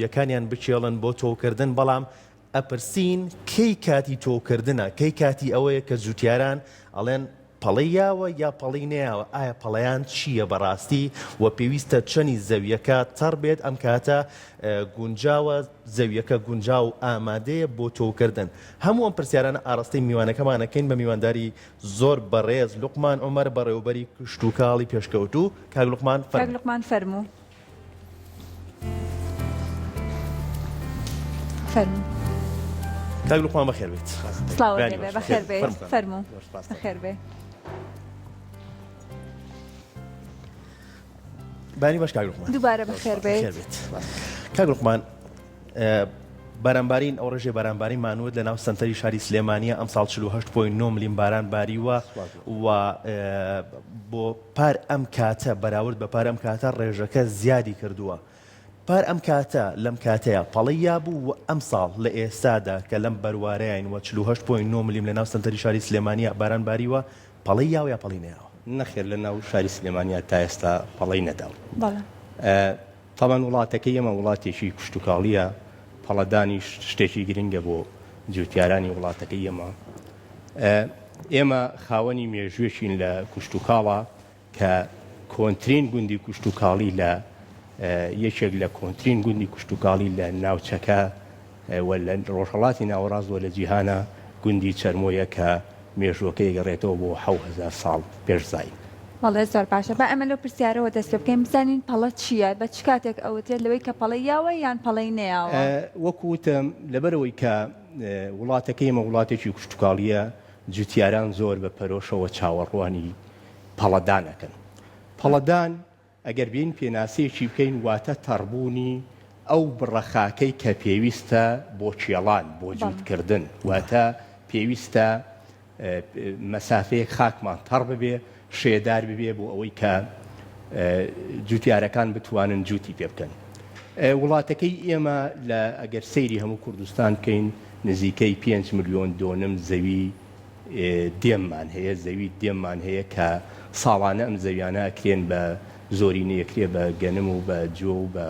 زەویەکانیان بکێڵن بۆ تۆوکردن، بەڵام ئەپرسین کەی کاتی تۆوکردنە، کەی کاتی ئەوەیە کە جوتیاران ئەڵێن پەڵەی یاوە یا پەڵەی نەیاوە، ئایا پەڵەیان چییە بەڕاستی و پێویستە چەنی زەویەکە تەڕ بێت ئەم کاتە گونجاوە، زەویەکە گونجاو و ئامادەیە بۆ تۆوکردن؟ هەموو ئەم پرسیارانە ئاڕاستەی میوانەکەمان ئەکەین بە میوانداری زۆر بەڕێز لوقمان عومەر بەڕێوەبەری کشتوکاڵی پێشکەوتوو، کاک لوقمان فەرموو. کاک لوقمان فەرموو. فەرموو. کاک لوقمان بەخێر بێیت. سڵاوت لێ بێ بەخێر بێیت فەرموو بەخێر بێ. بانی باش کاک لوقمان. دووبارە بەخێر بێیت. کاک لوقمان بارانبارین ئەو ڕێژەی بارانبارین مانوت لە ناو سەنتەری شاری سلێمانیە ئەمساڵ 48.9 ملیم باران باریوە و بۆ پار ئەم کاتە بەراورد بە پار ئەم کاتە ڕێژەکە زیادی کردووە پار ئەم کاتە لەم کاتەیە پەڵەی یابوو و ئەمساڵ لە ئێستادا کە لەم بەروارەین و 48.9 ملیم لە ناو سەنتەری شاری سلێمانیە باران باریوە پەڵەی یاوە یا پەڵی نەیاوە؟ نەخێر لە ناو شاری سلێمانیا تا ئێستا پەڵەی نەداوە. تەبعەن وڵاتەکەی ئێمە وڵاتێکی کشتوکاڵییە، پەڵەدانیش شتێکی گرنگە بۆ جوتیارانی وڵاتەکەی ئێمە. ئێمە خاوەنی مێژووێکین لە کشتوکاڵا کە کۆنترین گوندی کشتوکاڵی لە یەکێک لە کۆنترین گوندی کشتوکاڵی لە ناوچەکە و لە ڕۆژهەڵاتی ناوەڕاست و لە جیهانا گوندی چەرمۆیە کە مێژووەکەی ئەگەڕێتەوە بۆ 7000 ساڵ پێش زایین. بەڵێ زۆر باشە با ئێمە لەو پرسیارەوە دەست پێ بکەین بزانین پەڵە چییە؟ بە چ کاتێک ئەوترێت لەوەی کە پەڵەی یاوە یان پەڵەی نەیاوە؟ وەکو وتم لەبەرئەوەی کە وڵاتەکەی ئێمە وڵاتێکی کشتوکاڵییە جوتیاران زۆر بە پەرۆشەوە چاوەڕوانی پەڵەدان ئەکەن. پەڵەدان ئەگەر بێین پێناسەیەکی بکەین واتە تەڕبوونی ئەو بڕە خاکەی کە پێویستە بۆ کێڵان، بۆ جووتکردن، واتە پێویستە مەسافەیەک خاکمان تەڕ ببێ، شێدار ببێ بۆ ئەوەی کە جووتیارەکان بتوانن جووتی پێ بکەن. وڵاتەکەی ئێمە لە ئەگەر سەیری هەموو کوردستان بکەین نزیکەی 5 ملیۆن دۆنم زەوی دێممان هەیە، زەوی دێممان هەیە کە ساڵانە ئەم زەویانە ئەکرێن بە زۆرینەی ئەکرێ بە گەنم و بە جۆ و بە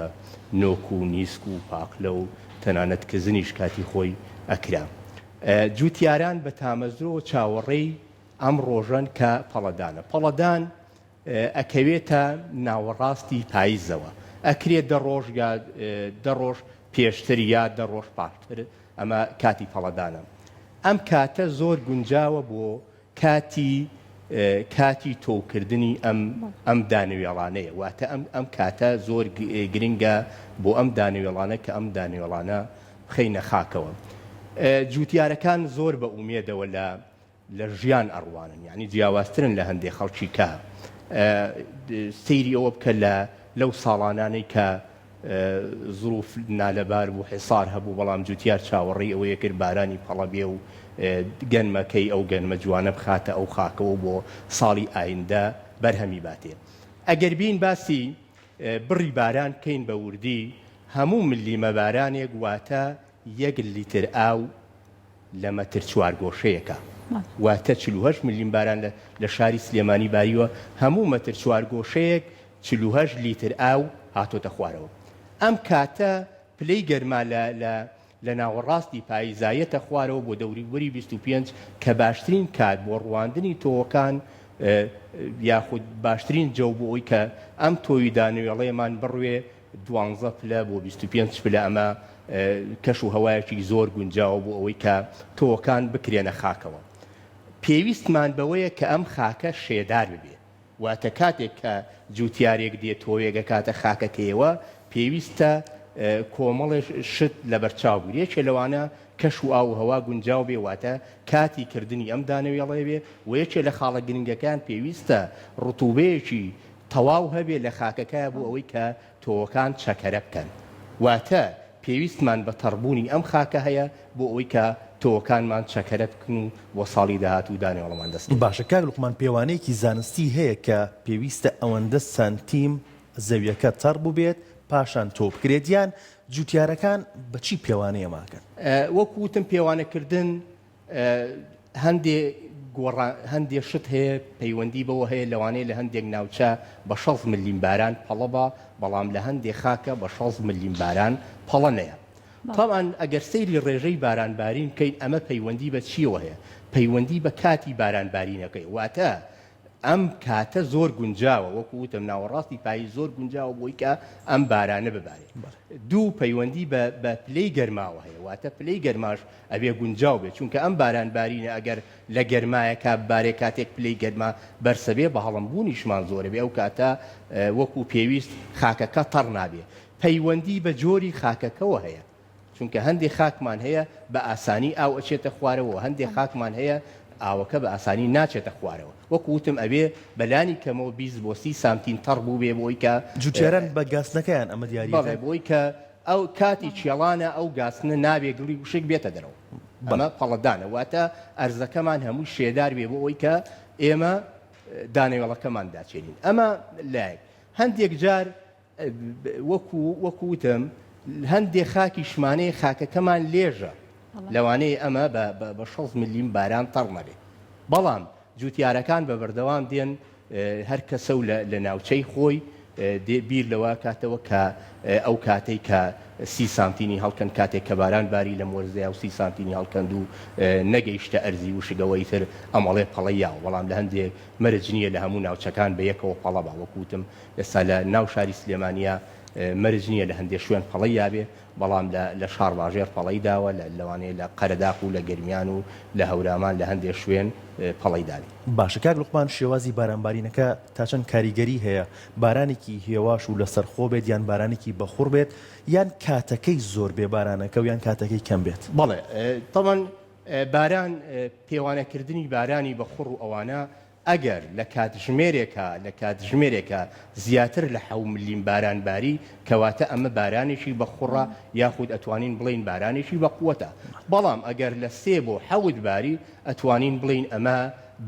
نۆک و نیسک و پاقلە و تەنانەت کزنیش کاتی خۆی ئەکرا. جوتیاران بە تامەزرۆوە چاوەڕێی ئەم ڕۆژەن کە پەڵەدانە. پەڵەدان ئەکەوێتە ناوەڕاستی پایزەوە. ئەکرێ دە ڕۆژ یا دە ڕۆژ پێشتر یا دە ڕۆژ پاشتر ئەمە کاتی پەڵەدانە. ئەم کاتە زۆر گونجاوە بۆ کاتی کاتی تۆوکردنی ئەم ئەم دانەوێڵانەیە واتە ئەم ئەم کاتە زۆر گرنگە بۆ ئەم دانەوێڵانە کە ئەم دانەوێڵانە بخەینە خاکەوە. جوتیارەکان زۆر بە ئومێدەوە لە لە ژیان ئەڕوانن یانی جیاوازترن لە هەندێ خەڵکی کە سەیری ئەوە بکە لە لەو ساڵانانەی کە زروف نالەبار بوو حسار هەبوو بەڵام جوتیار چاوەڕێی ئەوەیە کرد بارانی پەڵە بێ و گەنمەکەی ئەو گەنمە جوانە بخاتە ئەو خاکەوە بۆ ساڵی ئایندە بەرهەمی باتێ ئەگەر بین باسی بڕی باران بکەین بە وردی هەموو ملیمە بارانێک واتە یەک لیتر ئاو لە مەتر چوارگۆشەیەکە، واتە 48 ملیم باران لە شاری سلێمانی باریوە، هەموو مەتر چوارگۆشەیەک 48 لیتر ئاو هاتۆتە خوارەوە. ئەم کاتە پلەی گەرما لە لە لە ناوەڕاستی پاییزا یەتە خوارەوە بۆ دەوروبەری 25 کە باشترین کات بۆ ڕواندنی تۆوەکان یاخود باشترین جەو بۆ ئەوی کە ئەم تۆوی دانەوێڵەیەمان بڕوێ دوانزە پلە بۆ 25 پلە ئەمە کەش و هەوایەکی زۆر گونجاوە بۆ ئەوەی کە تۆوەکان بکرێنە خاکەوە. پێویستمان بەوەیە کە ئەم خاکە شێدار ببێ. واتە کاتێک کە جووتیارێک دێ تۆوێک ئەکاتە خاکەکەیەوە، پێویستە کۆمەڵێ شت لەبەرچاو بگرێ. یەکێ لەوانە کەش و ئاو و هەوا گونجاو بێ، واتە کاتی کردنی ئەم دانەوێڵەیە بێ و یەکێ لە خاڵە گرنگەکان پێویستە ڕتوبەیەکی تەواو هەبێ لە خاکەکە بۆ ئەوەی کە تۆوەکان چەکەرە بکەن. واتە پێویستمان بە تەڕبوونی ئەم خاکە هەیە بۆ ئەوەی کە تۆوەکانمان چەکەرە بکن و بۆ ساڵی داهاتوو دانەوێڵەمان دەست کەوێت. باشە کاک لوقمان پێوانەیەکی زانستی هەیە کە پێویستە ئەوەندە سانتیم زەویەکە تەڕ بووبێت پاشان تۆو بکرێت یان جوتیارەکان بە چی پێوانەیە ماکەن؟ وەکو وتم پێوانەکردن هەندێ گۆڕا هەندێ شت هەیە پەیوەندی بەوە هەیە لەوانەیە لە هەندێک ناوچە بە 6 ملیم باران پەڵە بە بەڵام لە هەندێ خاکە بە 6 ملیم باران. پەڵە نەیە. تەبعەن ئەگەر سەیری ڕێژەی باران بارین بکەین ئەمە پەیوەندی بە چیەوە هەیە؟ پەیوەندی بە کاتی باران بارینەکەی واتە ئەم کاتە زۆر گونجاوە وەکو وتم ناوەڕاستی پاییز زۆر گونجاوە بۆی کە ئەم بارانە ببارێ. دوو پەیوەندی بە بە پلەی گەرماوە هەیە واتە پلەی گەرماش ئەبێ گونجاو بێ چونکە ئەم باران بارینە ئەگەر لە گەرمایەکا ببارێ کاتێک پلەی گەرما بەرزەبێ بەهەڵم بوونیشمان زۆرەبێ ئەو کاتە وەکو پێویست خاکەکە تەڕ نابێ پەیوەندی بە جۆری خاکەکەوە هەیە چونکە هەندێ خاکمان هەیە بە ئاسانی ئاو ئەچێتە خوارەوە هەندێ خاکمان هەیە ئاوەکە بە ئاسانی ناچێتە خوارەوە وەکو وتم ئەبێ بەلانی کەمەوە 20 بۆ 30 سانتیم تەڕ بووبێ بۆی کە جوتیاران بە گاسنەکەیان ئەمە دیاری بەڵێ بۆی کە ئەو کاتی کێڵانە ئەو گاسنە نابێ گڵی وشک بێتە دەرەوە ئەمە پەڵەدانە واتە ئەرزەکەمان هەمووی شێدار بێ بۆ ئەوەی کە ئێمە دانەوێڵەکەمان داچێنین ئەمە لایەک هەندێک جار وەکو وەکو وتم هەندێ خاکیشمانەیە خاکەکەمان لێژە لەوانەیە ئەمە بە 6 ملیم باران تەڕ نەبێ بەڵام جوتیارەکان بە بەردەوام دێن هەر کەسە و لە ناوچەی خۆی دێ بیر لەوە کاتەوە کە ئەو کاتەی کە سی سانتینی هەڵکەند کاتێک کە باران باری لەم وەرزەیا و سی سانتینی هەڵکەند و نەگەیشتە ئەرزی وشک ئەوە ئیتر ئەمەڵێ پەڵەی یاوە بەڵام لە هەندێ مەرج نییە لە هەموو ناوچەکان بە یەکەوە پەڵە با وەکو وتم ئێستا لە ناو شاری سلێمانیا مەرج نییە لە هەندێ شوێن پەڵەی یابێ بەڵام لە لە شارباژێڕ پەڵەی داوە، لە لەوانەیە لە قەرەداخ و لە گەرمیان و لە هەورامان لە هەندێ شوێن پەڵەی دابێ. باشە کاک لوقمان شێوازی بارانبارینەکە تا چەند کاریگەری هەیە بارانێکی هێواش و لەسەرخۆ بێت یان بارانێکی بەخوڕ بێت یان کاتەکەی زۆر بێ بارانەکە و یان کاتەکەی کەم بێت؟ بەڵێ تەبعەن باران پێوانەکردنی بارانی بەخوڕ و ئەوانە ئەگەر لە کاتژمێرێکا لە کاتژمێرێکا زیاتر لە حەو ملیم باران باری کەواتە ئەمە بارانێکی بە خوڕە یاخود ئەتوانین بڵێین بارانێکی بە قوەتە بەڵام ئەگەر لە سێ بۆ حەوت باری ئەتوانین بڵێین ئەمە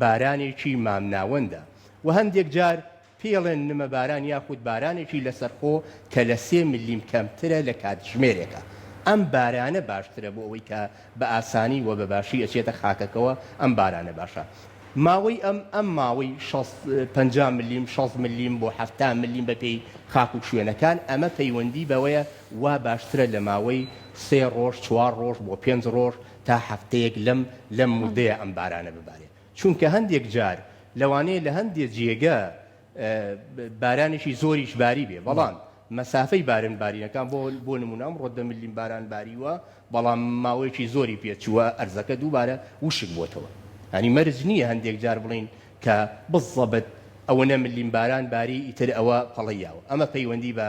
بارانێکی مامناوەندە وە هەندێک جار پێڵێن نمە باران یاخود بارانێکی لەسەرخۆ کە لە سێ ملیم کەمترە لە کاتژمێرێکا. ئەم بارانە باشترە بۆ ئەوەی کە بە ئاسانی وە بە باشی ئەچێتە خاکەکەوە ئەم بارانە باشە. ماوەی ئەم ئەم ماوەی شەست 50 ملیم شەست ملیم بۆ 70 ملیم بە پێی خاک و شوێنەکان ئەمە پەیوەندی بەوەیە وا باشترە لە ماوەی سێ ڕۆژ چوار ڕۆژ بۆ پێنج ڕۆژ تا هەفتەیەک لەم لەم مودەیە ئەم بارانە ببارێ. چونکە هەندێک جار لەوانەیە لە هەندێ جێگە بارانێکی زۆریش باری بێ بەڵام مەسافەی بارن بارینەکان بۆ بۆ نمونە ئەمڕۆ دە ملیم باران باریوە بەڵام ماوەیەکی زۆری پێچووە ئەرزەکە دووبارە وشک بۆتەوە ینی مەرج نییە هەندێک جار بڵین کە بزەبت ئەوەنە ملیم باران باری ئیتر ئەوە پەڵەی یاوە ئەمە پەیوەندی بە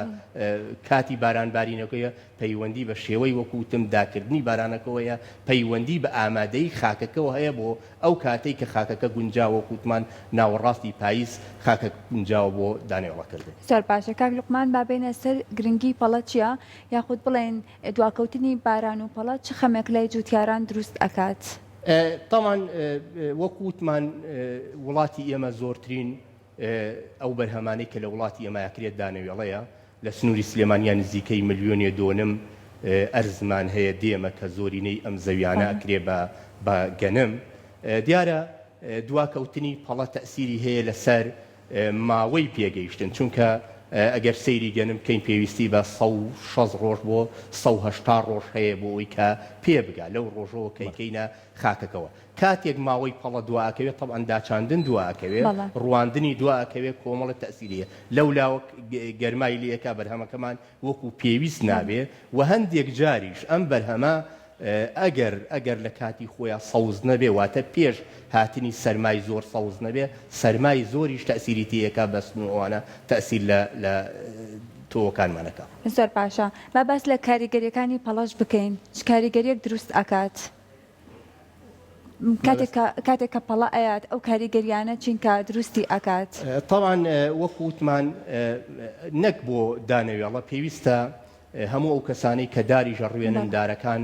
کاتی باران بارینەکەیە پەیوەندی بە شێوەی وەکو وتم داکردنی بارانەکەوەیە، پەیوەندی بە ئامادەیی خاکەکەوە هەیە بۆ ئەو کاتەی کە خاکەکە گونجاوە وەکو وتمان ناوەڕاستی پایز خاکەکە گونجاوە بۆ دانەوێڵەکردن. زۆر باشە کاک لوقمان با بێینە سەر گرنگی پەڵە چیە یاخود بڵێین دواکەوتنی باران و پەڵە چ خەمێک لای جوتیاران دروست ئەکات؟ تەبعەن وەکو وتمان وڵاتی ئێمە زۆرترین ئەو بەرهەمانەی کە لە وڵاتی ئێمە ئەکرێت دانەوێڵەیە، لە سنووری سلێمانیا نزیکەی ملیۆنێ دۆنم ئەرزمان هەیە دێمە کە زۆرینەی ئەم زەویانە ئەکرێ بە بە گەنم. دیارە دواکەوتنی پەڵە تەئسیری هەیە لەسەر ماوەی پێگەیشتن، چونکە ئەگەر سەیری گەنم بکەین پێویستی بە 160 ڕۆژ بۆ 180 ڕۆژ هەیە بۆ ئەوەی کە پێ بگا لەو ڕۆژەوە کە ئەیکەینە خاکەکەوە. کاتێک ماوەی پەڵە دوا ئەکەوێ تەبعەن داچاندن دوا ئەکەوێ ڕواندنی دوا ئەکەوێ کۆمەڵە تەئسیری هەیە لەولاوە گەرمای لێ ئەکا بەرهەمەکەمان وەکو پێویست نابێ و هەندێک جاریش ئەم بەرهەمە ئەگەر ئەگەر لە کاتی خۆیا سەوز نەبێ واتە پێش هاتنی سەرمای زۆر سەوز نەبێ سەرمای زۆریش تەئسیری تێ ئەکا بەستن و ئەوانە تەئسیر لە لە تۆوەکانمان ئەکا. زۆر باشە با باس لە کاریگەریەکانی پەڵەش بکەین چ کاریگەریەک دروست ئەکات؟ کاتێک کە کاتێک کە پەڵە ئەیات ئەو کاریگەریانە چین کە دروستی ئەکات؟ تەبعەن وەکو وتمان نەک بۆ دانەوێڵە پێویستە هەموو ئەو کەسانەی کە داریش ئەڕوێنن دارەکان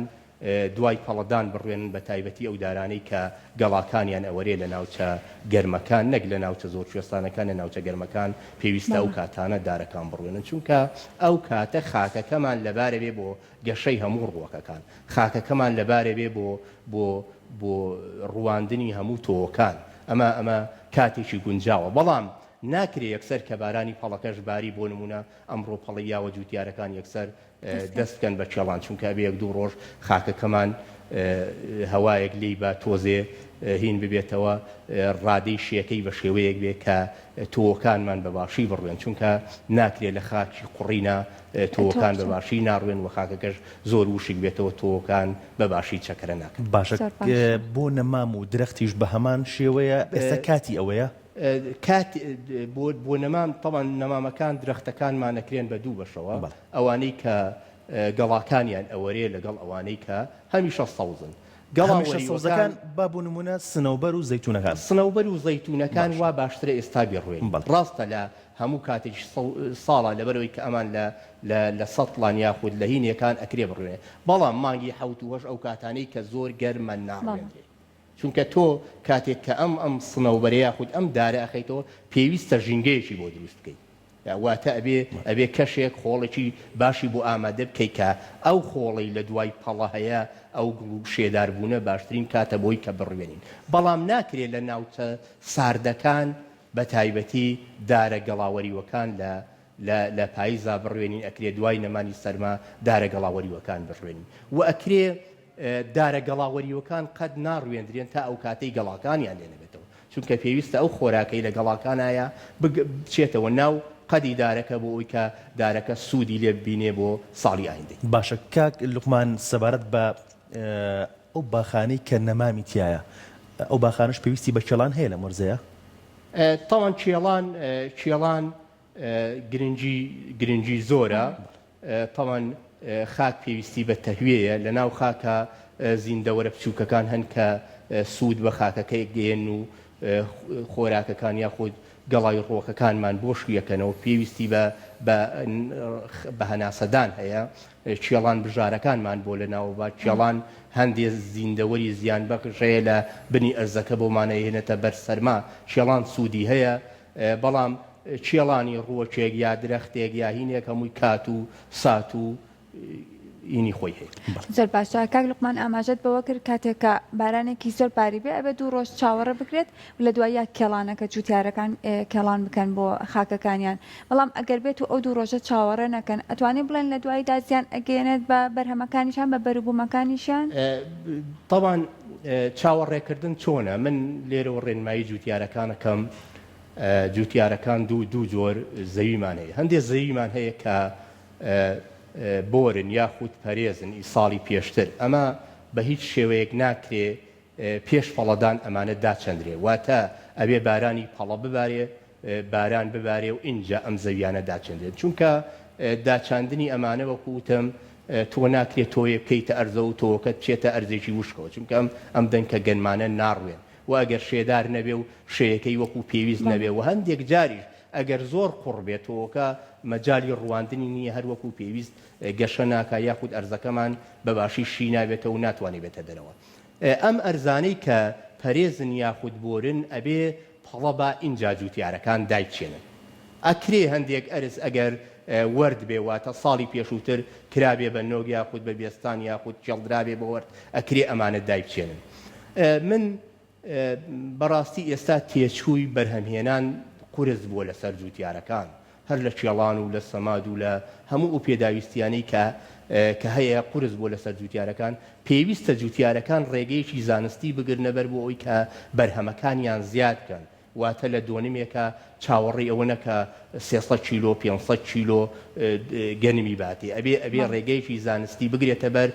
دوای پەڵەدان بڕوێنن بە تایبەتی ئەو دارانەی کە گەڵاکانیان ئەوەرێ لە ناوچە گەرمەکان نەک لە ناوچە زۆر کوێستانەکان لە ناوچە گەرمەکان پێویستە ئەو کاتانە دارەکان بڕوێنن چونکە ئەو کاتە خاکەکەمان لەبارەبێ بۆ گەشەی هەموو ڕووەکەکان. خاکەکەمان لەبارێ بێ بۆ بۆ بۆ ڕوواندنی هەموو تۆوەکان. ئەمە ئەمە کاتێکی گونجاوە. بەڵام ناکرێ یەکسەر کە بارانی پەڵەکەش باری بۆ نموونە ئەمڕۆ پەڵەی یاوە جووتیارەکان یەکسەر دەست بکەن بە کێڵان چونکە ئەبێ یەک دوو ڕۆژ خاکەکەمان هەوایەک لێی با تۆزێ هین ببێتەوە ڕادەی شێکەی بە شێوەیەک بێ کە تۆوەکانمان بە باشی بڕوێن چونکە ناکرێ لە خاکی قوڕینا تۆوەکان بە باشی ناڕوێن و خاکەکەش زۆر وشک بێتەوە تۆوەکان بە باشی چەکەرە ناکەن. باشە بۆ نەمام و درەختیش بە هەمان شێوەیە ئێستا کاتی ئەوەیە؟ کات بۆ بۆ نەمام تەبعەن نەمامەکان درەختەکانمان ئەکرێن بە دوو بەشەوە ئەوانەی کە گەڵاکانیان ئەوەرێ لەگەڵ ئەوانەی کە هەمیشە سەوزن. گەڵا هەمیشە سەوزەکان وەریوەکان با بۆ نموونە سنەوبەر و زەیتوونەکان. سنەوبەر و زەیتوونەکان باشە. وا باشترە ئێستا بیڕوێنی. بەڵێ. ڕاستە لە هەموو کاتێکی ساڵا لەبەرئەوەی کە ئەمان لە لە لە سەتڵان یاخود لە هینێکان ئەکرێ بڕوێنێ بەڵام مانگی حەوت و هەشت ئەو کاتانەی کە زۆر گەرمە بەڵێ. ناڕوێنرێ. چونکە تۆ کاتێک کە ئەم ئەم سنەوبەرە یاخود ئەم دارە ئەخەیتەوە پێویستە ژینگەیەکی بۆ دروست بکەی واتە ئەبێ ئەبێ کەشێک خۆڵێکی باشی بۆ ئامادە بکەی کە ئەو خۆڵەی لە دوای پەڵە هەیە ئەو گوڵ و شێدار بوونە باشترین کاتە بۆی کە بڕوێنین بەڵام ناکرێ لە ناوچە ساردەکان بە تایبەتی دارە گەڵاوەریوەکان لە لە لە پایزا بڕوێنین ئەکرێ دوای نەمانی سەرما دارە گەڵاوەریوەکان بڕوێنین و ئەکرێ دارە گەڵا وەریوەکان قەت ناڕوێندرێن تا ئەوکاتەی گەڵاکانیان لێ نەبێتەوە، چونکە پێویستە ئەو خۆراکەی لە گەڵاکانایە بچێتەوە ناو قەدی دارەکە بۆ ئەوەی کە دارەکە سوودی لێ ببینێ بۆ ساڵی ئایندەی. باشە کاک لوقمان سەبارەت بە ئەو باخانەی کە نەمامی تیایە ئەو باخانەش پێویستی بە کێڵان هەیە لەم وەرزەیا؟ تەوان کێڵان کێڵان گرنگی گرنگی زۆرە تەوان خاک پێویستی بە تەهویەیە، لەناو خاکا زیندەوەرە بچووکەکان هەن کە سوود بە خاکەکە گەیەن و خۆراکەکان یاخود گەڵای ڕووەکەکانمان بۆ شیەکەنەوە، پێویستی بە بە هەناسەدان هەیە، کێڵان بژارەکانمان بۆ لەناوبا، کێڵان هەندێ زیندەوەری زیانبەخش هەیە لە بنی ئەرزەکە بۆمان ئەهێنێتە بەر سەرما، کێڵان سوودی هەیە، بەڵام کێڵانی ڕووەکێک یا درەختێک یا هینێک هەمووی کات و سات و هینی خۆی هەیە. زۆر باشە کاک لوقمان ئاماژەت بەوە کرد کاتێک کە بارانێکی زۆر باری بێ ئەبێ دوو ڕۆژ چاوەڕێ بکرێت و لە دواییا کێڵانەکە جوتیارەکان کێڵان بکەن بۆ خاکەکانیان بەڵام ئەگەر بێت و ئەو دوو ڕۆژە چاوەڕێ نەکەن ئەتوانین بڵێن لە دواییدا زیان ئەگەیەنێت بە بەرهەمەکانیشان بە بەروبوومەکانیشیان؟ تەبعەن چاوەڕێکردن چۆنە؟ من لێرەوە ڕێنمایی جوتیارەکان ئەکەم، جوتیارەکان دوو دوو جۆر زەویمان هەیە، هەندێک زەویمان هەیە کە بۆرن یاخود پەرێزن ئی ساڵی پێشتر، ئەمە بە هیچ شێوەیەک ناکرێ پێش پەڵەدان ئەمانە داچەندرێ، واتە ئەبێ بارانی پەڵە ببارێ باران ببارێ و ئینجا ئەم زەویانە داچێندرێن چونکە داچاندنی ئەمانە وەکو وتم تۆ ناکرێ تۆوێ بکەیتە ئەرزەوە و تۆوەکەت بچێتە ئەرزێکی وشکەوە چونکە ئەم ئەم دەنکە گەنمانە ناڕوێن و ئەگەر شێدار نەبێ و شێیەکەی وەکو پێویست نەبێ و هەندێک جاریش ئەگەر زۆر قوڕ بێ تۆوەکە مەجالی ڕواندنی نییە هەر وەکو پێویست گەشە ناکا یاخود ئەرزەکەمان بە باشی شی نابێتەوە و ناتوانێ بێتە دەرەوە ئەم ئەرزانەی کە پەرێزن یاخود بۆرن ئەبێ پەڵە با ئینجا جوتیارەکان دایبچێنن. ئەکرێ هەندێک ئەرز ئەگەر وەرد بێ واتە ساڵی پێشووتر کرابێ بە نۆک یاخود بە بێستان یاخود کێڵدرابێ بە وەرد ئەکرێ ئەمانە دایبچێنن. من بەڕاستی ئێستا تێچووی بەرهەمهێنان قورس بووە لەسەر جوتیارەکان. هەر لە کێڵان و لە سەماد و لە هەموو ئەو پێداویستیانەی کە کە هەیە قورس بووە لەسەر جوتیارەکان، پێویستە جوتیارەکان ڕێگەیەکی زانستی بگرنە بەر بۆ ئەوەی کە بەرهەمەکانیان زیاد بکەن، واتە لە دۆنمێکا چاوەڕێی ئەوە نەکا 300 کیلۆ 500 کیلۆ گەنمی باتێ، ئەبێ ئەبێ ڕێگەیەکی زانستی بگرێتە بەر،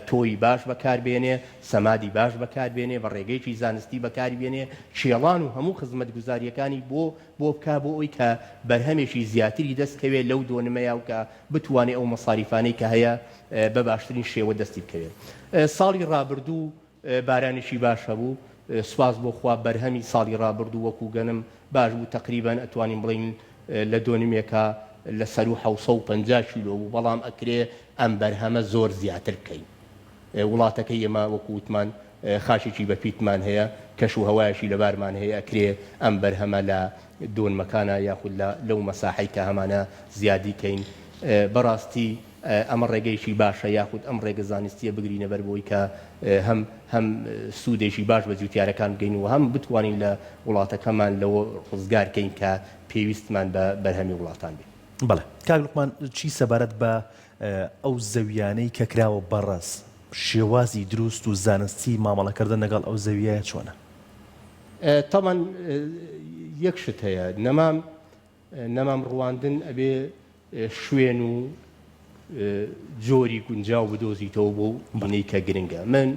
تۆوی باش بەکار بێنێ، سەمادی باش بەکار بێنێ، بە ڕێگەیەکی زانستی بەکاری بێنێ، کێڵان و هەموو خزمەتگوزارییەکانی بۆ بۆ بکا بۆ ئەوەی کە بەرهەمێکی زیاتری دەست کەوێ لەو دۆنمەیا و کە بتوانێ ئەو مەساریفانەی کە هەیە بە باشترین شێوە دەستی بکەوێ. ساڵی ڕابردوو بارانێکی باش هەبوو سوپاس بۆ خوا بەرهەمی ساڵی ڕابردوو وەکوو گەنم باش بوو تەقریبەن ئەتوانین بڵێین لە دۆنمێکا لە سەروو 750 کیلۆ بوو بەڵام ئەکرێ ئەم بەرهەمە زۆر زیاتر بکەین. وڵاتەکەی ئێمە وەکو وتمان خاکێکی بەپیتمان هەیە، کەش و هەوایەکی لەبارمان هەیە، ئەکرێ ئەم بەرهەمە لە دۆنمەکانا یاخود لە لەو مەساحەی کە هەمانە زیادی کەین. بەڕاستی ئەمە ڕێگەیەکی باشە یاخود ئەم ڕێگە زانستیە بگرینە بەر بۆی کە هەم هەم سوودێکی باش بە جوتیارەکان بگەین و هەم بتوانین لە وڵاتەکەمان لەوە ڕزگار کەین کە پێویستمان بە بەرهەمی وڵاتان بێ. بەڵێ کاک لوقمان چی سەبارەت بە. ئەو زەویانەی کە کراوە بە ڕەز، شێوازی دروست و زانستی مامەڵەکردن لەگەڵ ئەو زەوییە چۆنە؟ تەبعەن یەک شت هەیە نەمام نەمام ڕواندن ئەبێ شوێن و جۆری گونجاو بدۆزیتەوە بۆ بینەی کە گرنگە من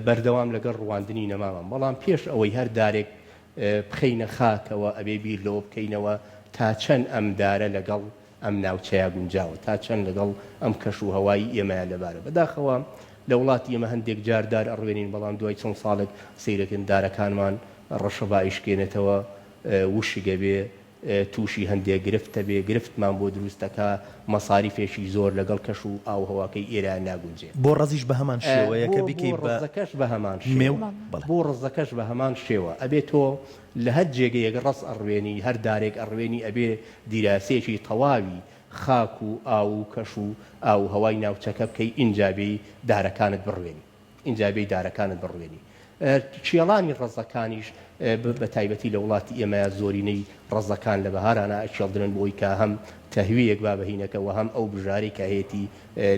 بەردەوام لەگەڵ ڕواندنی نەمامم بەڵام پێش ئەوەی هەر دارێک بخەینە خاکەوە ئەبێ بیر لەوە بکەینەوە تا چەند ئەم دارە لەگەڵ ئەم ناوچەیە گونجاوە تا چەند لەگەڵ ئەم کەش و هەوای ئێمەیا لەبارە بەداخەوە لە وڵاتی ئێمە هەندێک جار دار ئەڕوێنین بەڵام دوای چەند ساڵێک سەیرەکەن دارەکانمان ڕەشەبا ئەیشکێنێتەوە وشک ئەبێ تووشی هەندێک گرفت ئەبێ گرفتمان بۆ دروست ئەکا مەساریفێکی زۆر لەگەڵ کەش و ئاووهەواکەی ئێرە ناگونجێ. بۆ ڕەزیش بەهەمان شێوەیە کە بۆ بیکەی بە ڕەزەکەش بەهەمان مێو؟ شێوە بەڵێ. بۆ ڕەزەکەش بەهەمان شێوە ئەبێ تۆ لە هەر جێگەیەک ڕەز ئەڕوێنی هەر دارێک ئەڕوێنی ئەبێ دیراسەیەکی تەواوی خاک و ئاو و کەش و ئاو و هەوای ناوچەکە بکەی ئینجا بێی دارەکانت بڕوێنی ئینجا بێی دارەکانت بڕوێنی کێڵانی ڕەزەکانیش بە تایبەتی لە وڵاتی ئێمەیا زۆرینەی ڕەزەکان لە بەهارانا ئەکێڵدرن بۆی کە هەم تەهویەک با بە هینەکە وە هەم ئەو بژارەی کە هەیەتی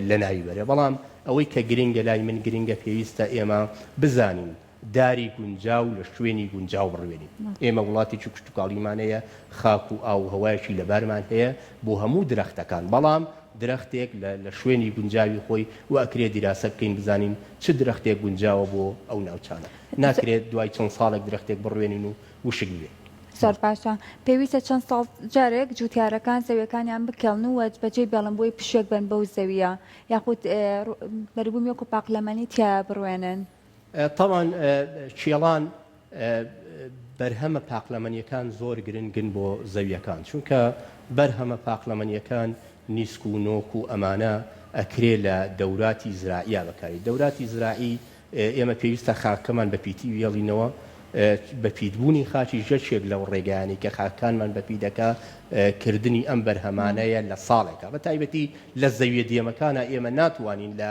لەناوی بەرێ بەڵام ئەوەی کە گرنگە لای من گرنگە پێویستە ئێمە بزانین داری گونجاو لە شوێنی گونجاو بڕوێنین. ئێمە وڵاتێکی کشتوکاڵیمان هەیە، خاک و ئاو و هەوایەکی لەبارمان هەیە بۆ هەموو درەختەکان، بەڵام درەختێک لە لە شوێنی گونجاوی خۆی و ئەکرێ دیراسە بکەین بزانین چ درەختێک گونجاوە بۆ ئەو ناوچانە. ناکرێت دوای چەند ساڵێک درەختێک بڕوێنین و وشک ببێ. زۆر باشە. پێویستە چەند ساڵ جارێک جوتیارەکان زەویەکانیان بکێڵن و بەجێی بێڵن بۆی پشوێک بەن بەو زەویە یاخود بەروبوومی وەکو پاقلەمەنی تیایا بڕوێنن؟ تەبعەن کێڵان بەرهەمە پاقلەمەنیەکان زۆر گرنگن بۆ زەویەکان چونکە بەرهەمە پاقلەمەنیەکان نیسک و نۆک و ئەمانە ئەکرێ لە دەوراتی زراعیا بەکاری دەوراتی زراعی ئێمە پێویستە خاکەمان بە پیتی وێڵینەوە بە پیتبوونی خاکیش یەکێک لەو ڕێگایانەی کە خاکانمان بە پیدەکا کردنی ئەم بەرهەمانەیە لە ساڵێکا بە تایبەتی لە زەویە دێمەکانا ئێمە ناتوانین لە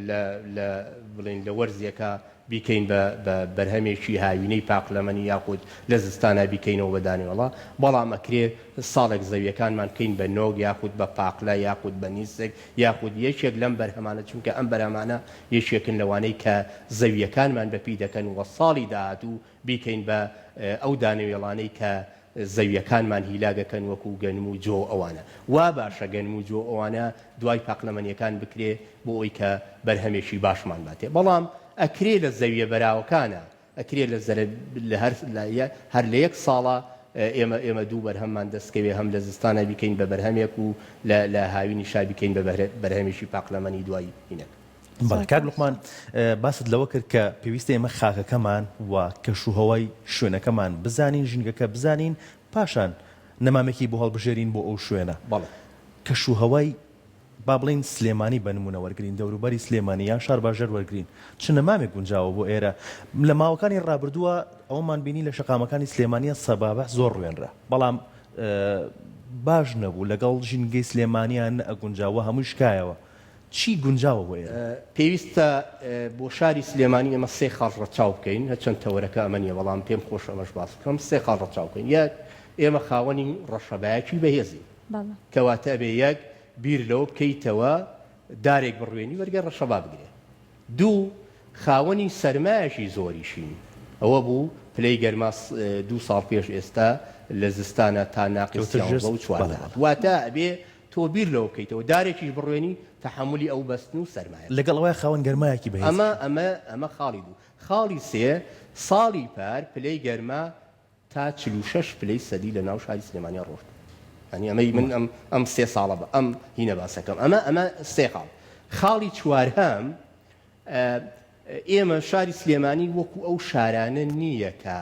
لە لە بڵێین لە وەرزێکا بیکەین بە بە بەرهەمێکی هاوینەی پاقلەمەنی یاخود لە زستانا بیکەینەوە بە دانەوێڵە بەڵام ئەکرێ ساڵێک زەویەکانمان بکەین بە نۆک یاخود بە پاقلە یاخود بە نیسک یاخود یەکێک لەم بەرهەمانە چونکە ئەم بەرهەمانە یەکێکن لەوانەی کە زەویەکانمان بەپی دەکەن وە ساڵی داهاتوو بیکەین بە ئەو دانەوێڵانەی کە زەویەکانمان هیلاک ئەکەن وەکو گەنم و جۆ و ئەوانە. وا باشە گەنم و جۆ و ئەوانە دوای پاقلەمەنیەکان بکرێ بۆ ئەوی کە بەرهەمێکی باشمان باتێ. بەڵام ئەکرێ لە زەویە بەراوەکانا ئەکرێ لە زەرە لە هەر لە هەر لە یەک ساڵا ئێمە ئێمە دوو بەرهەممان دەست کەوێ هەم لە زستانا بیکەین بە بەرهەمێک و لە لە هاوینیشا بیکەین بە بەرهەمێکی پاقلەمەنی دوای هینەک. بەڵێ کاک لوقمان باست لەوە کرد کە پێویستە ئێمە خاکەکەمان و کەشوهەوای شوێنەکەمان بزانین ژینگەکە بزانین پاشان نەمامێکی بۆ هەڵبژێرین بۆ ئەو شوێنە بەڵێ. کەشوهەوای با بڵێین سلێمانی بە نموونە وەرگرین دەوروبەری سلێمانی یان شارباژێر وەرگرین چ نەمامێک گونجاوە بۆ ئێرە لە ماوەکانی ڕابردووە ئەوەمان بینی لە شەقامەکانی سلێمانیە سەبابە زۆر ڕوێنرا بەڵام باش نەبوو لەگەڵ ژینگەی سلێمانیان نەئەگونجا و هەمووی شکایەوە چی گونجاوە بۆ ئێرە؟ پێویستە بۆ شاری سلێمانی ئێمە سێ خاڵ ڕەچاو بکەین، هەرچەند تەوەرەکە ئەمە نییە، بەڵام پێم خۆشە ئەمەش باس بکەم، سێ خاڵ ڕەچاو بکەین، یەک، ئێمە خاوەنی ڕەشەبایەکی بەهێزین، کەواتە ئەبێ یەک، بیر لەوە بکەیتەوە دارێک بڕوێنی بەرگەی ڕەشەبا بگرێ. دوو، خاوەنی سەرمایەکی زۆریشین، ئەوە بوو پلەی گەرما دوو ساڵ پێش ئێستا لە زستانا تا ناقس 13 و 14 هات، واتە ئەبێ تۆ بیر لەوە بکەیتەوە دارێکیش بڕوێنی تەحەمولی ئەو بەستن و سەرمایە بکەی. لەگەڵ ئەوەی خاوەن گەرمایەکی بەهێزیشە. ئەمە ئەمە ئەمە خاڵی دوو. خاڵی سێ، ساڵی پار پلەی گەرما تا 46 پلەی سەدی لە ناو شاری سلێمانیا ڕۆشت. یانی ئەمەی من ئەم ئەم سێ ساڵە بە ئەم هینە باسەکەم. ئەمە ئەمە سێ خاڵ. خاڵی چوارهەم، ئێمە شاری سلێمانی وەکو ئەو شارانە نییە کە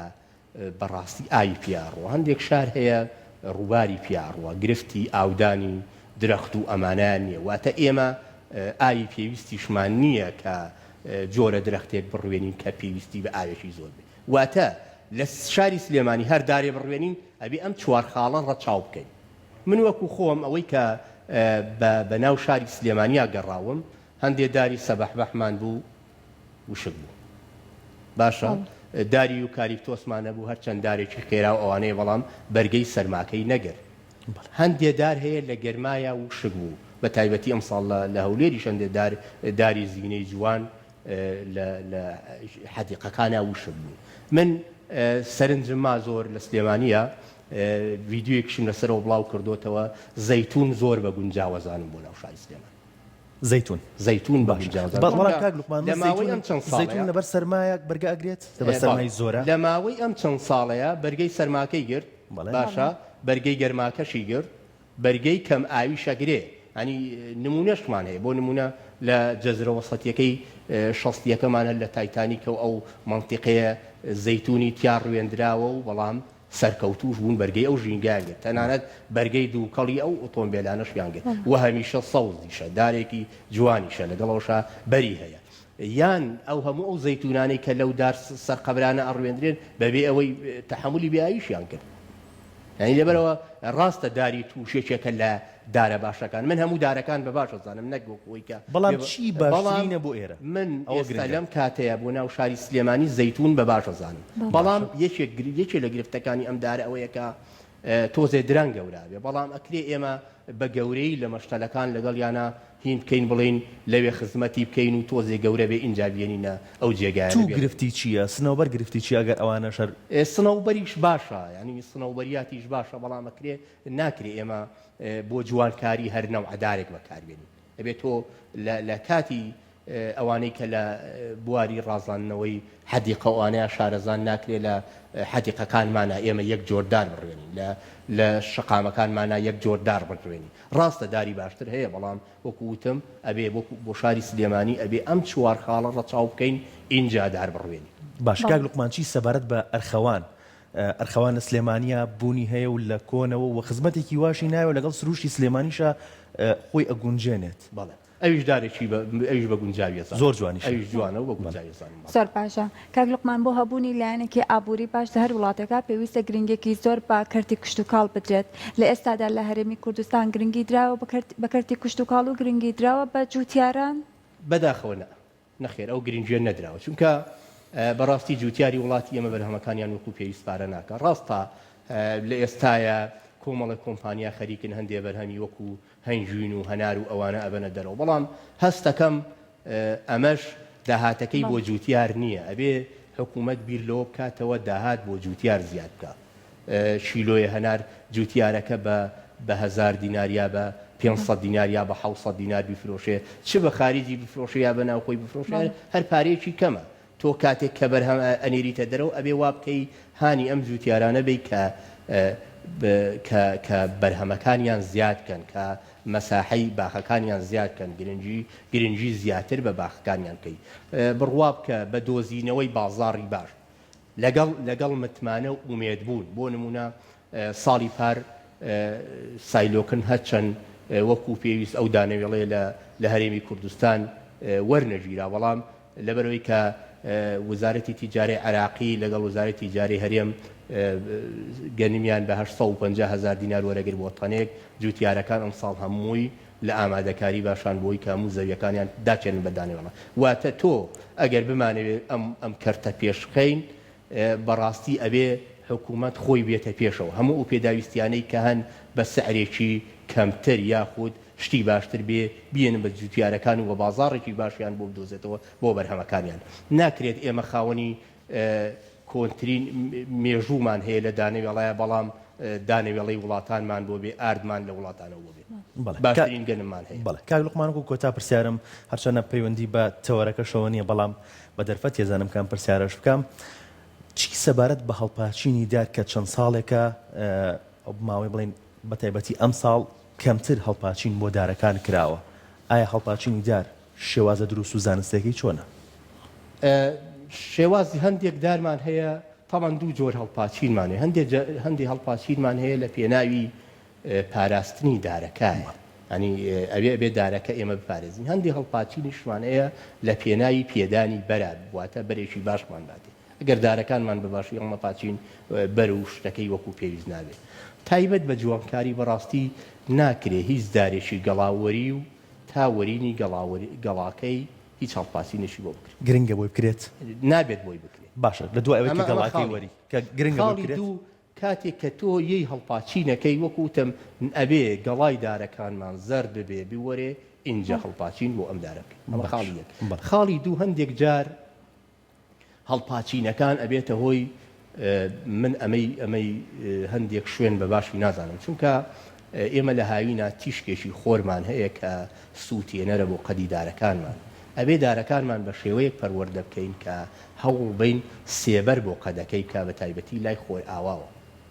بەڕاستی ئاوی پیا ئەڕوا هەندێک شار هەیە ڕووباری پیا ئەڕوا گرفتی ئاودانی درەخت و ئەمانەیان نییە واتە ئێمە ئاوی پێویستیشمان نییە کە جۆرە درەختێک بڕوێنین کە پێویستی بە ئاوێکی زۆر بێ واتە لە شاری سلێمانی هەر دارێ بڕوێنین ئەبێ ئەم چوار خاڵە ڕەچاو بکەین من وەکو خۆم ئەوەی کە بە ناو شاری سلێمانیا گەڕاوم هەندێ داری سەبەحبەحمان بوو وشک بوو باشە داری یوکالیپتۆسمان هەبوو هەرچەند دارێکی خێرا و ئەوانەیە بەڵام بەرگەی سەرماکەی نەگرت هەندێ دار هەیە لە گەرمایا وشک بوو. بە تایبەتی ئەمساڵ لە لە هەولێریش هەندێ دار داری زینەی جوان لە لە حەدیقەکانا وشک بوون. من سەرنجم ما زۆر لە سلێمانییە ڤیدیۆیەکیشم لەسەرەوە بڵاو کردۆتەوە زەیتوون زۆر بە گونجاو ئەزانم بۆ ناو شاری سلێمانی. زەیتون. زەیتون بە باشە گونجاو بەڵام چونکە کاک لوقمان لە من ماوەی زەیتون ئەم چەند زەیتون ساڵەیا لەبەر سەرمایە بەرگە ئەگرێت لەبەر بەڵێ سەرمای زۆرە؟ لە ماوەی ئەم چەند ساڵەیا بەرگەی سەرماکەی گرت بەڵێ. باشە بەرگەی گەرماکەشی گرت بەرگەی کەم ئاویش ئەگرێ یانی نمونەشمان هەیە بۆ نمونە لە جەزرە وەسەتیەکەی شەستیەکەمان هەر لە تایتانیکە و ئەو مەنتیقەیە زەیتونی تیا ڕوێندراوە و بەڵام سەرکەوتووش بوون بەرگەی ئەو ژینگەیان گرت تەنانەت بەرگەی دووکەڵی ئەو ئۆتۆمبێلانەشیان گرت و هەمیشە سەوزیشە دارێکی جوانیشە لەگەڵ ئەوشا بەری هەیە یان ئەو هەموو ئەو زەیتونانەی کە لەو دار سەر قەبرانە ئەڕوێندرێن بەبێ ئەوەی تەحەمولی بێ ئاویشیان کرد یانی لەبەرئەوە ڕاستە داری تووش یەکێکە لە دارە باشەکان من هەموو دارەکان بە باش ئەزانم نەک وەک ئەوەی کە بەڵام چی بەڵام باشترینە بۆ ئێرە من ئەوە ئێستا گرنگە. لەم کاتەیا بۆ ناو شاری سلێمانی زەیتوون بە باش ئەزانم بەڵام باشە. یەکێک یەکێ لە گرفتەکانی ئەم دارە ئەوەیە کە تۆزێ درەنگ گەورە ئەبێ بەڵام ئەکرێ ئێمە بە گەورەی لە مەشتەلەکان لەگەڵیانا هین بکەین بڵێین لەوێ خزمەتی بکەین و تۆزێ گەورە بێ ئینجا بێنینە ئەو جێگایانە توو بێ گرفتی چییە؟ سنەوبەر گرفتی چییە ئەگەر ئەوانەش هەر. سنەوبەریش باشە یانی سنەوبەریاتیش باشە بەڵام ئەکرێ ناکرێ ئێمە بۆ جوانکاری هەر نەوعە دارێک بەکار بێنین ئەبێ تۆ لە لە کاتی ئەوانەی کە لە بواری ڕازاندنەوەی حەدیقە و ئەوانەیا شارەزان ناکرێ لە حەدیقەکانمانا ئێمە یەک جۆر دار بڕوێنین لە لە شەقامەکانمانا یەک جۆر دار بڕوێنین ڕاستە داری باشتر هەیە بەڵام وەکو وتم ئەبێ وەکو بۆ شاری سلێمانی ئەبێ ئەم چوار خاڵە ڕەچاو بکەین ئینجا دار بڕوێنین. باشە کاک لوقمان چی سەبارەت بە ئەرخەوان؟ ئەرخەوان لە سلێمانیا بوونی هەیە و لە کۆنەوە و خزمەتێکی واشی ناوێ لەگەڵ سروشتی سلێمانیشا خۆی ئەگونجێنێت. بەڵێ ئەویش دارێکی بە ئەویش بە گونجاوی ئەزانم. زۆر جوانیشە. ئەویش جوانە و بە گونجاوی ئەزانم بەڵێ. زۆر باشە کاک لوقمان بۆ هەبوونی لایەنێکی ئابووری باش لە هەر وڵاتێکا پێویستە گرنگیەکی زۆر بە کەرتی کشتوکاڵ بدرێت لە ئێستادا لە هەرێمی کوردستان گرنگی دراوە بە کەرتی کشتوکاڵ و گرنگی دراوە بە جوتیاران؟ بەداخەوە نا. نەخێر ئەو گرنگیە نەدراوە چونکە بەڕاستی جوتیاری وڵاتی ئێمە بەرهەمەکانیان وەکو پێویست پارە ناکا ڕاستە لە ئێستایا کۆمەڵە کۆمپانیا خەریکن هەندێ بەرهەمی وەکو هەنگوین و هەنار و ئەوانە ئەبەنە دەرەوە بەڵام هەستەکەم ئەمەش داهاتەکەی بۆ جوتیار نییە ئەبێ حکوومەت بیر لەوە بکاتەوە داهات بۆ جوتیار زیاد بکا کیلۆیە هەنار جوتیارەکە بە بە هەزار دینار یا بە 500 دینار یا بە 600 دینار بیفرۆشێ چ بە خاریجی بفرۆشێ یا بە ناوخۆی بفرۆشێ هەر پارەیەکی کەمە تۆ کاتێک کە بەرهەم ئەنێریتە دەرەوە ئەبێ وا بکەی هانی ئەم جوتیارانە بی کە کە کە بەرهەمەکانیان زیاد بکەن کە مەساحەی باخەکانیان زیاد بکەن گرنگی گرنگی زیاتر بە باخەکانیان بکەی بڕوا بکە بە دۆزینەوەی بازاڕی باش لەگەڵ لەگەڵ متمانە و ئومێد بوون، بۆ نموونە ساڵی پار سایلۆکن هەرچەند وەکوو پێویست ئەو دانەوێڵەیە لە لە هەرێمی کوردستان وەرنەگیرا بەڵام لەبەرئەوەی کە وزارەتی تیجارەی عێراقی لەگەڵ وزارەتی تیجارەی هەرێم گەنمیان بە 850 هەزار دینار وەرەگرت بۆ تەنێک، جووتیارەکان ئەمساڵ هەمووی لە ئامادەکاری باشان بۆی کە هەموو زەویەکانیان داچێنن بە دانەوێڵە واتە تۆ ئەگەر بمانەوێ ئەم ئەم کەرتە پێش بخەین بەڕاستی ئەبێ حکوومەت خۆی بێتە پێشەوە هەموو ئەو پێداویستیانەی کە هەن بە سعرێکی کەمتر یاخود شتی باشتر بێ بیێنن بە جوتیارەکان و بە بازاڕێکی باشیان بۆ بدۆزێتەوە بۆ بەرهەمەکانیان ناکرێت ئێمە خاوەنی کۆنترین مێژوومان هەیە لە دانەوێڵەیە بەڵام دانەوێڵەی وڵاتانمان بۆ بێ ئاردمان لە وڵاتانەوە بۆ بێ باشترین گەنممان هەیە. بەڵێ کاک لوقمان وەکو کۆتا پرسیارم هەرچەنە پەیوەندی بە تەوەرەکەشەوە نییە بەڵام بە دەرفەت تێزانم کە ئەم پرسیارەش بکەم چی سەبارەت بە هەڵپاچینی دار کە چەند ساڵێکە ماوەی بڵێین بە تایبەتی ئەمساڵ کەمتر هەڵپاچین بۆ دارەکان کراوە ئایا هەڵپاچینی دار شێوازە دروست و زانستیەکەی چۆنە؟ شێوازی هەندێک دارمان هەیە تەبعەن دوو جۆر هەڵپاچینمان هەیە هەندێک هەندێک هەڵپاچینمان هەیە لە پێناوی پاراستنی دارەکایە ینی ئەوێ ئەبێ دارەکە ئێمە بپارێزین هەندێک هەڵپاچینیشمان هەیە لە پێناوی پێدانی بەرە واتە بەرێکی باشمان باتێ ئەگەر دارەکانمان بە باشی هەڵنەپاچین بەر و شتەکەی وەکو پێویست نابێت تایبەت بە جوانکاری بەڕاستی ناکرێ هیچ دارێکی گەڵاوەری و تا وەرینی گەڵاکەی هیچ هەڵپاسینێکی بۆ بکرێت. گرنگە بۆی بکرێت؟ نابێت بۆی بکرێت. باشە لە دوای ئەوەی کە گەڵاکەی وەری کە گرنگە بۆی بکرێت؟ خاڵی دوو. کاتێک کە تۆ یەی هەڵپاچینەکەی وەکو وتم ئەبێ گەڵای دارەکانمان زەرد ببێ بوەرێ ئینجا هەڵپاچین بۆ ئەم دارە بکەین ئەمە خاڵی یەک خاڵی دوو هەندێک جار هەڵپاچینەکان ئەبێتە هۆی من ئەمەی ئەمەی هەندێک شوێن بە باشی نازانم چونکە ئێمە لە هاوینا تیشکێکی خۆرمان هەیە کە سووتێنەرە بۆ قەدی دارەکانمان ئەبێ دارەکانمان بە شێوەیەک پەروەردە بکەین کە هەوڵ بەین سێبەر بۆ قەدەکەی بکا بە تایبەتی لای خۆرئاواوە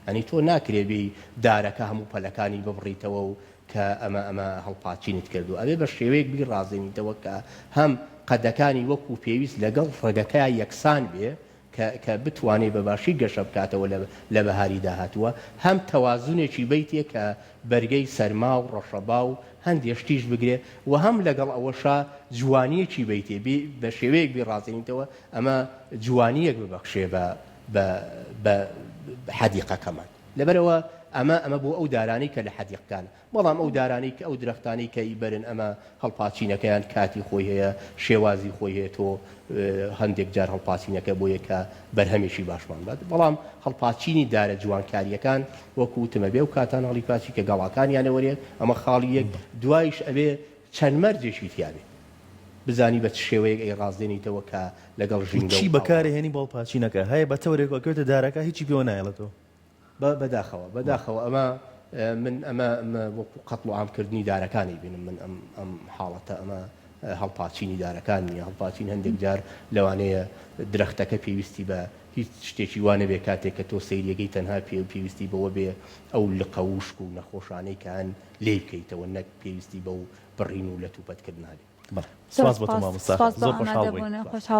یانی تۆ ناکرێ بێی دارەکە هەموو پەلەکانی ببڕیتەوە و کە ئەمە ئەمە هەڵپاچینت کردووە ئەبێ بە شێوەیەک بیڕازێنیتەوە کە هەم قەدەکانی وەکو پێویست لەگەڵ ڕەگەکەیا یەکسان بێ کە کە بتوانێ بە باشی گەشە بکاتەوە لە لە بەهاری داهاتووە هەم تەوازونێکی بەیتێ کە بەرگەی سەرما و ڕەشەبا و هەندێ شتیش بگرێ و هەم لەگەڵ ئەوەشا جوانییەکی بەیتێ بی بە شێوەیەک بیڕازێنیتەوە ئەمە جوانییەک ببەخشێ بە بە بە حەدیقەکەمان. لەبەرئەوە ئەمە ئەمە بۆ ئەو دارانەی کە لە حەدیقکان بەڵام ئەو دارانەی کە ئەو درەختانەی کە ئیبەرن ئەمە هەڵپاچینەکەیان کاتی خۆی هەیە شێوازی خۆی هەیە تۆ هەندێک جار هەڵپاچینەکە بۆیە کە بەرهەمێکی باشمان بات بەڵام هەڵپاچینی دارە جوانکاریەکان وەکو وتم ئەبێ ئەو کاتانە هەڵیپاچی کە گەڵاکانیان ئەوەرێ ئەمە خاڵی یەک دوایش ئەبێ چەند مەرجێکی تیابێ بزانی بە چ شێوەیەک ئەیڕازێنیتەوە کە لەگەڵ ژینگە و چی ئاوەوە. بەکارئەهێنی بۆ هەڵپاچینەکە؟ هەیە بە تەورێک ئەکەوێتە دارەکە هیچی پێوە نایەڵێتەوە. بە بەداخەوە بەداخەوە ئەمە من ئەمە ئەمە وەکو قەتڵ و عام کردنی دارەکان ئەیبینم من ئەم ئەم حاڵەتە ئەمە هەڵپاچینی دارەکان نییە هەڵپاچین هەندێک جار لەوانەیە درەختەکە پێویستی بە هیچ شتێکی وا نەبێ کاتێک کە تۆ سەیریەکەی تەنها پێ پێویستی بەوە بێ ئەو لقە وشک و نەخۆشانەی کە هەن لێی بکەیتەوە نەک پێویستی بەو بڕین و لەتوپەت کردنە هەبێ. بەڵێ زۆر سپاس بۆ تۆ سپاس مامۆستا سپاس بۆ زۆر خۆشحاڵ بووین. ئامادەبوونت خۆشحاڵ.